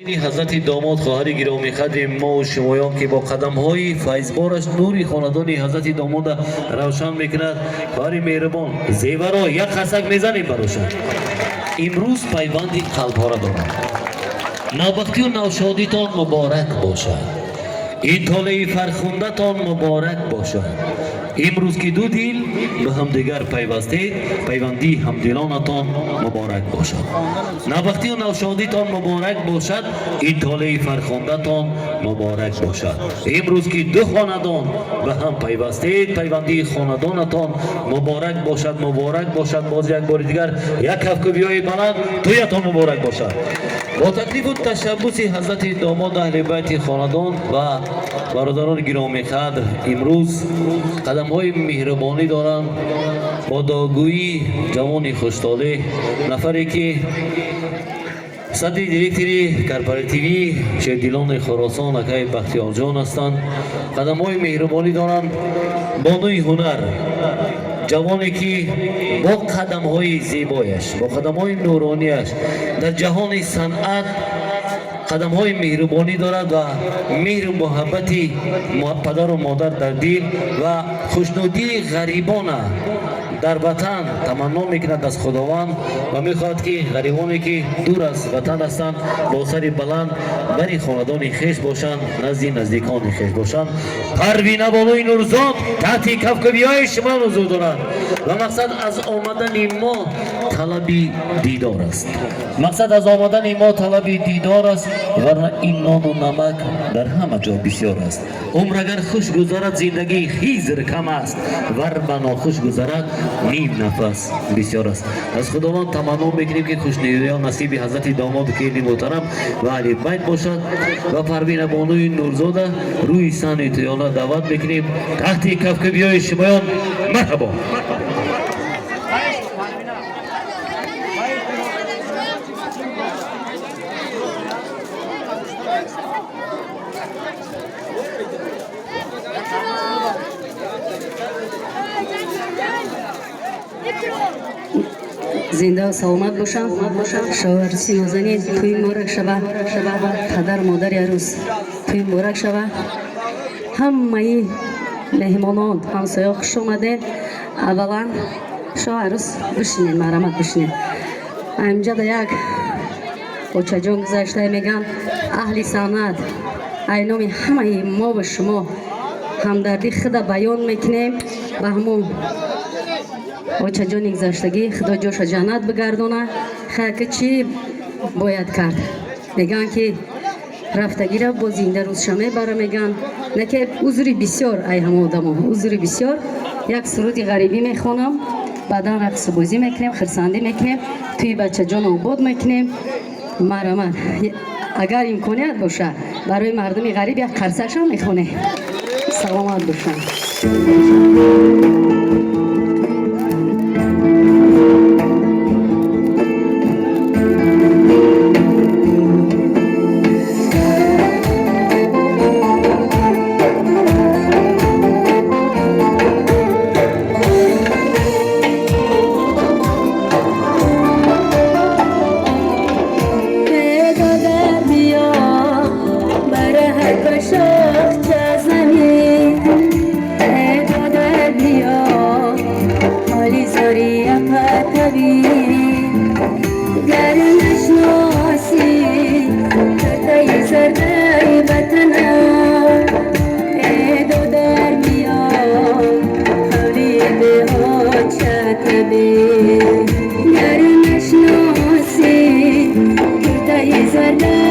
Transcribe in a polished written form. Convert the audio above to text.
Ҳазрати домод, хоҳари гиромиқадри мо шумоён, ки бо қадамҳои файзбораш нури хонадони ҳазрати домода равшан мекунад, хоҳари меҳрубон Зеваро як қасак мезанем барошад. Имрӯз пайванди қалбҳоро дорад. Навбахтию навшодитон муборак бошад, ин толеи фархундатон муборак бошад. Имрӯз ки ду дил ба ҳамдигар пайвастед, пайвандии ҳамдилонатон муборак бошад. Навбахтию навшодитон муборак бошад, ин толеи фархундатон муборак бошад. Имрӯз ки ду хонадон ба ҳам пайвастед, пайвандии хонадонатон муборак бошад, муборак бошад. Боз як бори дигар як кафкӯбиҳои баланд, тӯятон муборак бошад. Бо таклифу ташаббуси ҳазрати домод, аҳли байти хонадон ва бародарони гиромиқадр имрӯз қадамҳои меҳрубонӣ доранд бо дуогӯии ҷавони хуштолеъ, нафаре ки садри директори корпоративии Шердилони Хуросон акаи Бахтиёрҷон ҳастанд. Қадамҳои меҳрубонӣ доранд бонуи ҳунар, ҷавоне ки бо қадамҳои зебояш, бо қадамҳои нуронияш дар ҷаҳони санъат қадамҳои меҳрубонӣ дорад ва меҳру муҳаббати падару модар дар дил ва хушнудии ғарибона дар ватан таманно мекунад аз Худованд ва мехоҳад, ки ғарибоне ки дур аз ватан ҳастанд, бо сари баланд бари хонадони хеш бошанд, назди наздикони хеш бошанд. Парвина болои Нурзод таҳти кафкӯбиҳои шумо ҳузур доранд ва мақсад аз омадани мо талаби дидор аст. Мақсад аз омадани мо талаби дидор аст, варна ин нону намак дар ҳама ҷо бисёр аст. Умр агар хуш гузарад, зиндагии Хизр кам аст, вар ба нохуш гузарад, ним нафас бисёр аст. Аз Худованд таманно мекунем, ки хушнудиҳо насиби ҳазрати домоду келини муҳтарам ва аҳли байт бошад ва Парвина бонуи Нурзода рӯи саҳни тӯёна даъват мекунем таҳти кафкӯбиҳои шумоён. Марҳабо. Зинда саломат бошам. Шоҳарӯси нозанин, тӯй муборак шава. Падар, модари арӯс, тӯй муборак шава. Ҳамаи меҳмонон, ҳамсоё, хуш омадед. Аввалан шоҳ арӯс бишинед, марҳамат, бишинед. Инҷада як очаҷон гузашта меган, аҳли санъат ай номи ҳамаи мо ва шумо ҳамдардӣ худа баён мекунем ба ҳамон очаҷони гузаштагӣ. Худо ҷоша ҷаннат бигардона. Хайр, чӣ бояд кард? Мегӯянд, ки рафтагира бо зинда рӯзша мебара, мегӯянд. Не ки узри бисёр, ай ҳама одамо узри бисёр. Як суруди ғарибӣ мехонам, баъдан рақсу бозӣ мекунем, хирсандӣ мекунем, тӯи бачаҷон обод мекунем. Марҳамат, агар имконият боша, барои мардуми ғариб як қарсакшам мехонем. Саломат бошанд. Додар, биё бараҳат ба шохча замин. Додар, биё ҳоли зори апатабин. Гар нашноси картаи зардаи ватанам, додар, биё ҳавли беҳочатабин. Гар нашноси куртаи зардаи